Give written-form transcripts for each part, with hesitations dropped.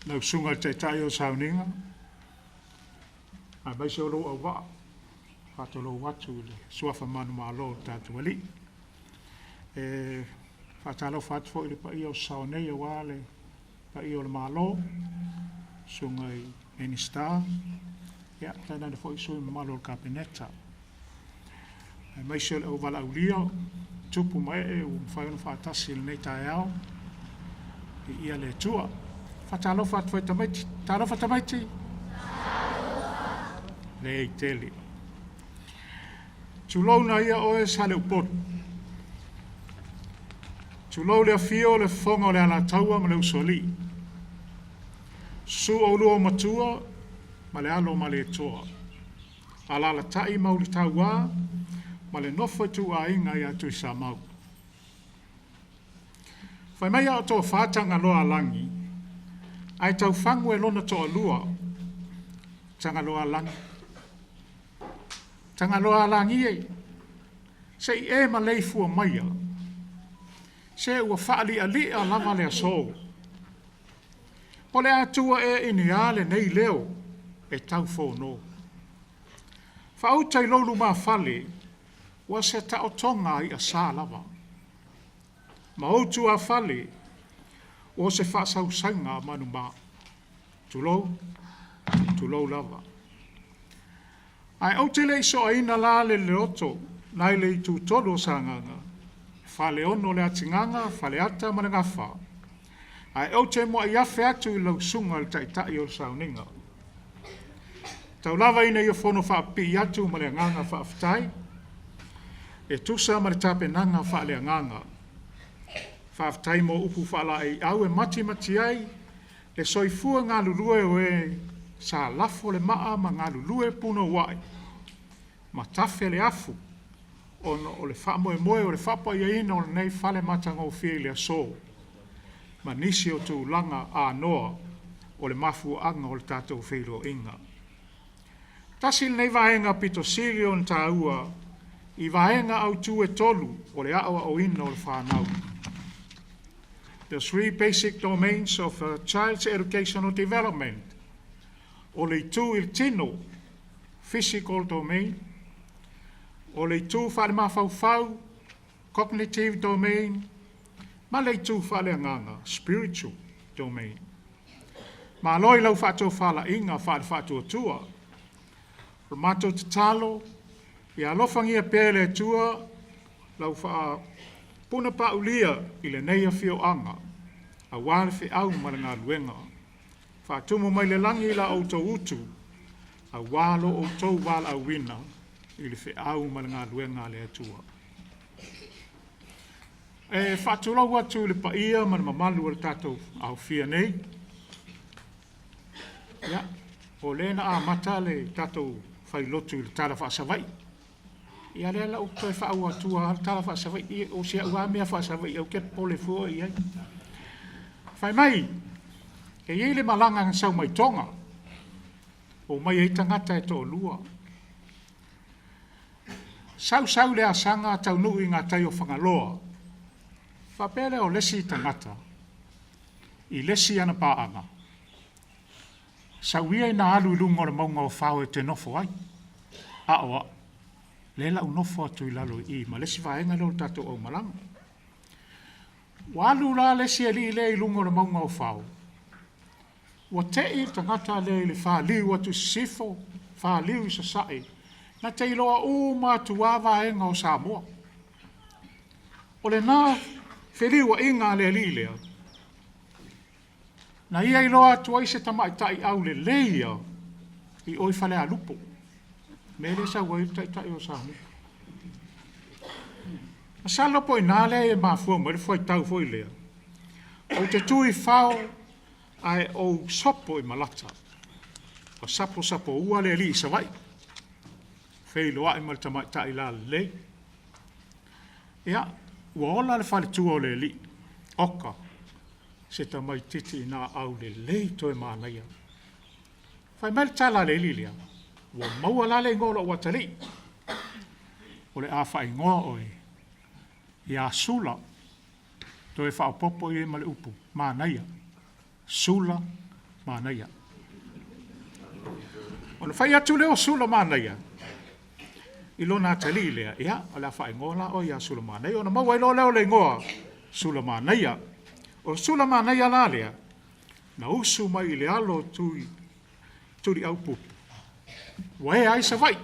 Lau Susuga i le Taitai o le Sauniga, aemaise o lou auvaa, faatulou atu i le suafa manumalo o le tatou Alii. E faatalofa atu foi i le paia o sasaoa nei aua le paia o le Malo, susuga i Minisita, ia tainane foi sui usufono mamalu o le Kapeneta, aemaise o le auvalaaulia, tupu ma ee ua mafai ona faatasi i lenei taeao, viia le Atua. Faatalofa atu foi i tamaiti. Talofa tamaiti. Lelei tele. Tulouna ia oe Saleupolu, tulou le afio o le Fofoga o le Alataua ma le Usoalii, susu oulua Matua ma le alo o Malietoa, alaalatai ma Ulutaua ma le nofo a ituaiga ia Tuisamau. Fai mai a o tofa Tagaloaalagi, ae taufagu e lona toalua, Tagaloaalagi, Tagaloaalagi e, se i e maleifua maia, se ua faali'ali'a lava le aso. Po o le a tua ea i ni a lenei leo e tau fono? Faauta i lou lumafale ua se taotoga a i'asa lava, ma ou tuafale ua o se faasausauga a manuma. Tulou, tulou lava. Ae ou te le i soaina la le loloto nai le itutolu o Sagaga, Faleono le atigaga, Faleata ma le Gafa, ae ou te muai afe atu i lau susuga i le Taitai o le Sauniga. Tau lava ina ia fono faapipii atu ma le agaga faafetai e tusa ma le tapenaga faaleagaga. Faafetai mo upu faalaeiau e matimati ai le soifua galulue o e sa lafo le maa ma galulue punouai ma tafe le afu ona o le faamoemoe o le faapaiaina o lenei fale matagofie i le aso ma nisi o tulaga anoa o le mafuaaga o le tatou feiloaiga. Tasi lenei vaega aupito sili ona taua i vaega autu e tolu o le aoaoina o le fanau. The three basic domains of a child's educational development: o le itu i le tino, physical domain, o le itu faale-mafaufau, cognitive domain, ma le itu faaleagaga, spiritual domain. Malo i lau faatofalaiga faale-faatuatua. O le matou tatalo, ia alofagia pea e le Atua lau faapunapaulia i lenei afioaga aua le feau ma le galuega. Faatumu mai le lagi la outou utu aua lo outou valaauina i le feau ma le galuega a le Atua. E faatulou atu i le paia ma le mamalu o le tatou aofia nei. Ia, o lea na amata le tatou failotu i le tala faa-Savaii. Ia lea la ua toe faaauau atu lava le tala faa-Savaii. O si au lava mea faa-Savaii aua te popole fua i ai. Fai mai, e i ai le malaga na sau mai Toga, omai ai tagata e toalua. Sau sau le asaga taunuu i gatai o Fagaloa, faapea lea o le isi tagata i le isi ana paaga, sau ia ina alu i luga o le mauga o Fao e te nofo ai, a o au, lea o le a ou nofo atu i lalo i i ma le isi vaega lea o le tatou aumalaga. Ua alu la le isi alii lea i luga o le mauga o Fao, ua tei le tagata lea i le faliu atu i sisifo, faliu i sasae, na te iloa uma atu lava vaega o Samoa. O lena feliuaiga a le alii lea, na ia iloa atu ai se tamaitai aulelei ia i o i Falealupo, mea lea e sau ai le taitai o Samoa. Masalo po o i ina lea e mafua mai le fuaitau foi lea, ou te tu i fao ae ou sopo i malata. Ua saposapoua le alii i Savaii, feiloai ma le tamaitai lalelei. Ia, ua ola le faletua o le alii, oka, se tamaitiiti ina aulelei toe manaia. Fai mai le tala a le alii lea, ua maua la le igoa o lou atalii, o le a faaigoa oe ia Sula, toe faaopoopo i ai ma le upu, manaia, Sula Manaia. Ona fai atu lea o Sulamanaia i lona atalii lea, ia, o le a faaigoa la oe ia Sulamanaia, ona maua ai loa lea o le igoa Sulamanaia. O Sulamanaia la lea, na usu mai i le alo o Tui, Tuliaupupu, ua ea ai Savaii,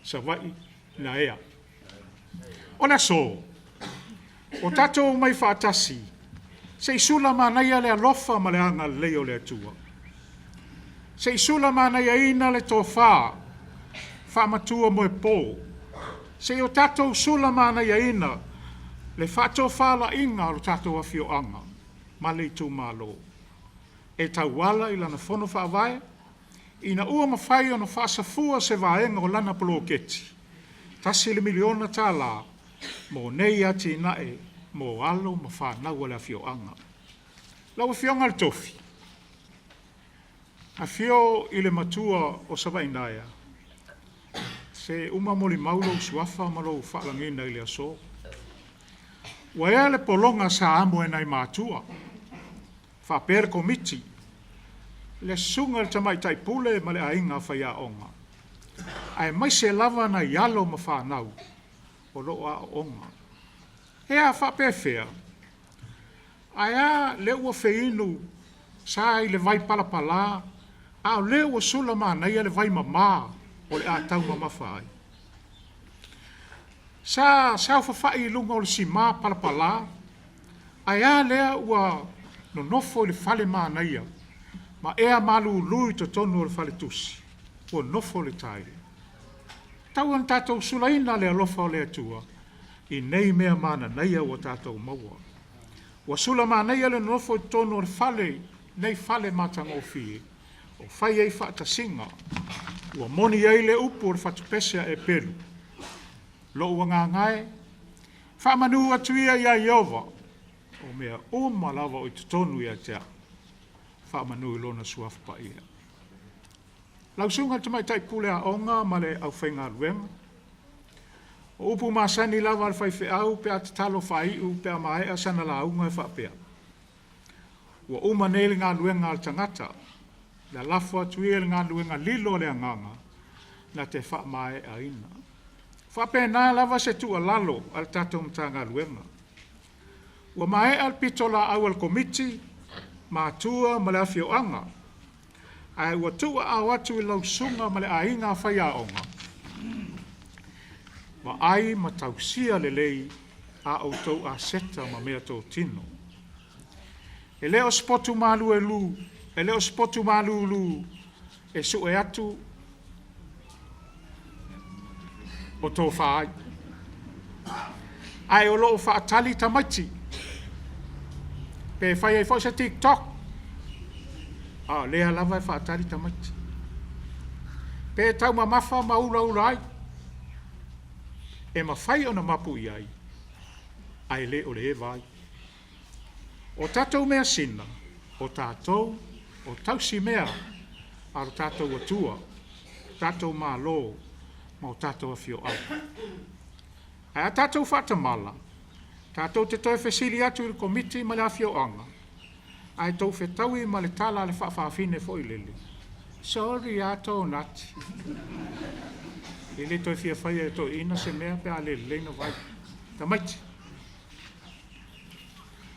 Savaii na ea. O le aso, ua tatou omai faatasi, se i sulamanaia le alofa ma le agalelei o le Atua. Se i sulamanaiaina le tofa faamatua moepo, se i o tatou sulamanaiaina le faatofalaiga o le tatou afioaga ma le itumalo e tauala i lana Fono Faavae, ina ua mafai ona faasafua se vaega o lana poloketi $1 miliona mo nei atinae mo alo ma fanau a le afioaga. Lau Afioga i le Tofi, afio i le Matua o Savaiinaea, se uma molimau lou suafa ma lou faalagiga i le aso. Ua ea le pologa sa amo e nai matua, faapea le Komiti, le susuga i le Tamaitai Pule ma le aiga faiaoga, aemaise lava nai alo ma fanau o lo o aooga. E a faapefea? Ae a lea ua feinu sa i le vai palapala, a o lea ua sula manaia le vai mama o le a taumamafa ai. Sa saofafai i luga o le sima palapala, ae a lea ua nonofo i le fale manaia ma ea malulu i totonu o le faletusi, ua nofo le taele. Tau ina tatou sulaina le alofa o le Atua i nei mea mananaia ua tatou maua. Ua sula manaia le nonofo i totonu o le fale, nei fale matagofie, o fai ai faatasiga, ua moni ai le upu o le fatupese a Epelu, lou agaga e, faamanu atu ia ia Ieova, o mea uma lava o i totonu ia te au, faamanu i lona Suafa Paia. Lau Susuga i le Tamaitai Pule Aoga ma le aufaigaluega, o upu masani lava a le faifeau pe a tatalo faaiu pe a maea sana lauga e faapea, ua uma nei le galuega a le tagata, lalafo atu ia i le galuega lilo a le Agaga na te faamaeaina. Faapena lava se tuualalo a le tatou Matagaluega. Ua maea le pitolaau a le Komiti, matua ma le afioaga, ae ua tuuaao atu i lau susuga ma le aiga faiaoga, vaai ma tausia lelei a outou aseta ma meatotino. E le o se potu maluelu, e le o se potu malulu e sue atu o tofa ai, ae o lo o faatali tamaiti, pe fai ai foi se TikTok, a o lea lava e faatali tamaiti, pe taumamafa ma ulaula ai, e mafai ona mapu i ai, ae le o le eva ai. O tatou measina, o tatou o tausimea a lo tatou Atua, tatou Malo ma o tatou afioaga. Ae a tatou faatamala, tatou te toe fesili atu i le Komiti ma le afioaga, ae tou fetaui ma le tala a le faafafine foi lele, sorry lava Tonati. E le toe fia faia e toeaiina se mea pe a le lelei ona vaai. Tamaiti,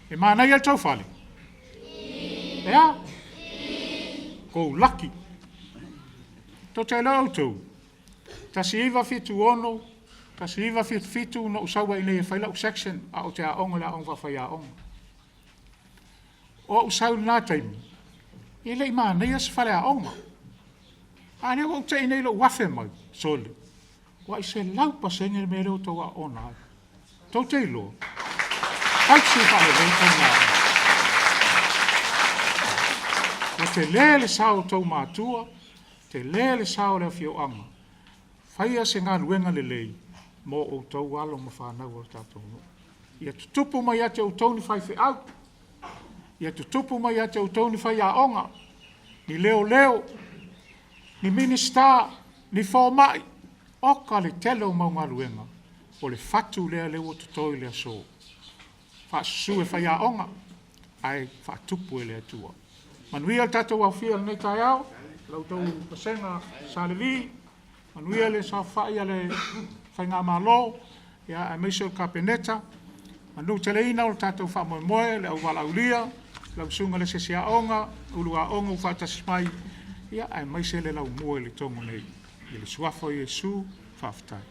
e manaia le tou fale? E a? Kou laki. Tou te iloa outou, 1976, 1977 na ou sau ai i inei e fai lau section a o te aoga i le aoga faafaiaoga. O ou sau i lena taimi, e le i manaia se faleaoga. A lea ua ou tei nei i lou 1000 mai, sole, ua 100% le mea lea ua outou aoona ai. Tou te iloa, tausi faalelei faiga. Ua tele le sao o outou matua, tele le sao o le afioaga, faia se galuega lelei mo outou alo ma fanau o le tatou nuu. Ia tutupu mai ia te outou ni faifeau, ia tutupu mai ia te outou ni faiaoga, ni leoleo, ni Minisita, ni fomai, oka le tele o mau galuega, o le fatu lea lea ua toto i le aso. Faasusu e faiaoga, ae faatupu e le Atua. Manuia le tatou aofia i lenei taeao, la outou vasega Sa Levi, manuia le saofai a le Faigamalo, ia aemaise o le Kapeneta, manuteleina o le tatou faamoemoe, le auvalaaulia, lau susuga i le asiasi aoga, ulu aoga ua faatasi mai, ia aemaise le laumua i Letogo nei. I le suafa o Iesu, faafetai.